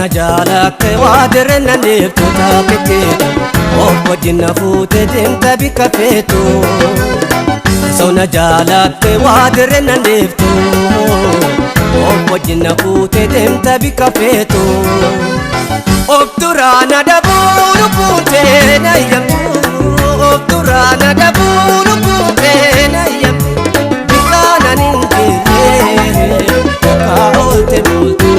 Sona jaalatte waa dirrenna deeftu taapiteetu obbo jinna fuute deemta bikka feetu. Sona jaalatte waa dirrenna deeftu obbo jinna fuute deemta bikka feetu. Of duraana dhabuu lubbuun teena eeyyamtu of duraana dhabuu lubbuun teena eeyyamtu bikkaanaan hin jirre takka oolte bultu.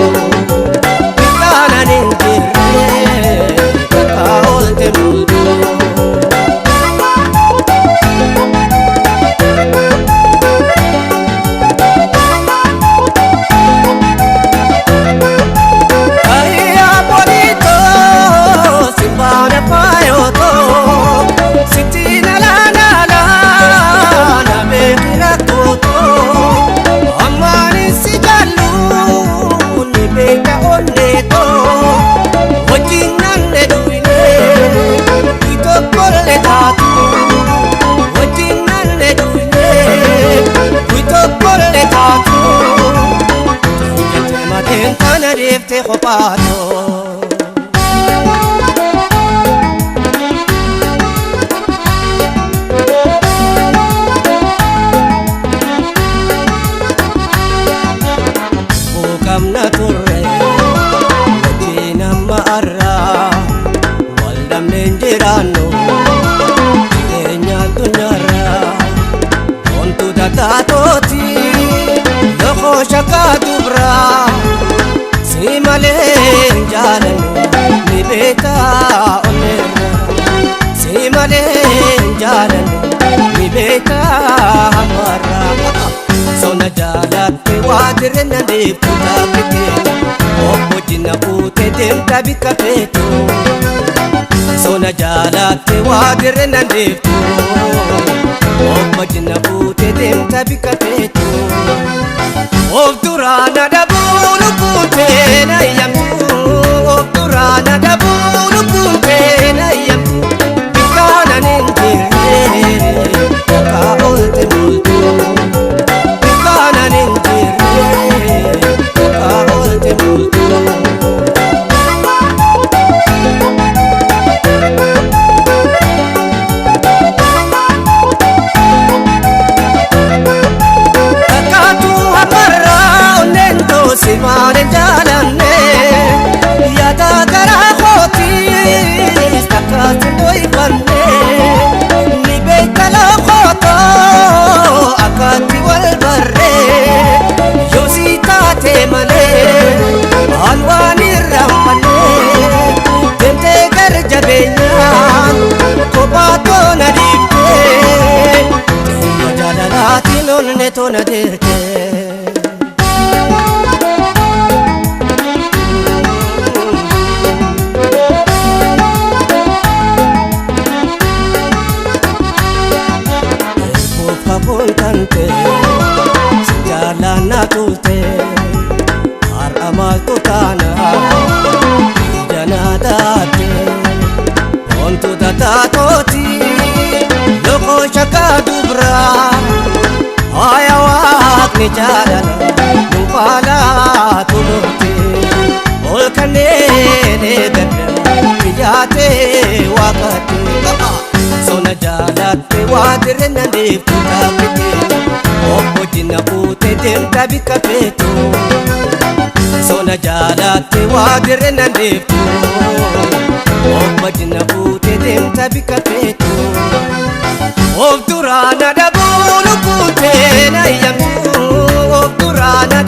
Sona jaalatte waa dirrenna deeftu taapiteetu obbo jinna fuute deemta bikka feetu. Sona jaalatte waa dirrenna deeftu obbo jinna fuute deemta bikka feetu. Of duraana dhabuu lubbuun teena eeyyamtu of duraana dhabuu lubbuun teena eeyyamtu bikkaanaan hin jirre takka oolte bultu. Simaane jaalanne yaada garaa kootiis takkaatti dho'ifanne ni beekta loqotoo akkaatti wal barree yoo si taate malee waan waan irraanfanne deemtee gara jabeenyaan kophaa toona dhiiftee xiyya jaalalaatiin onne toona deerte. Jaalana tulte har'a maaltu taana ija naa taate wantoota taatooti loqoo shakkaa dubraa haaya waaqni jaalala nu faalaa toloote ol kanneen eegadda biyyaatee waaqatte. Sona jaalatte waa dirrenna deeftu taapiteetu obbo jinna fuute deemta bikka feetu. Sona jaalatte waa dirrenna deeftu obbo jinna fuute deemta bikka feetu. Of duraana dhabuu lubbuun teena eeyyamtu of duraana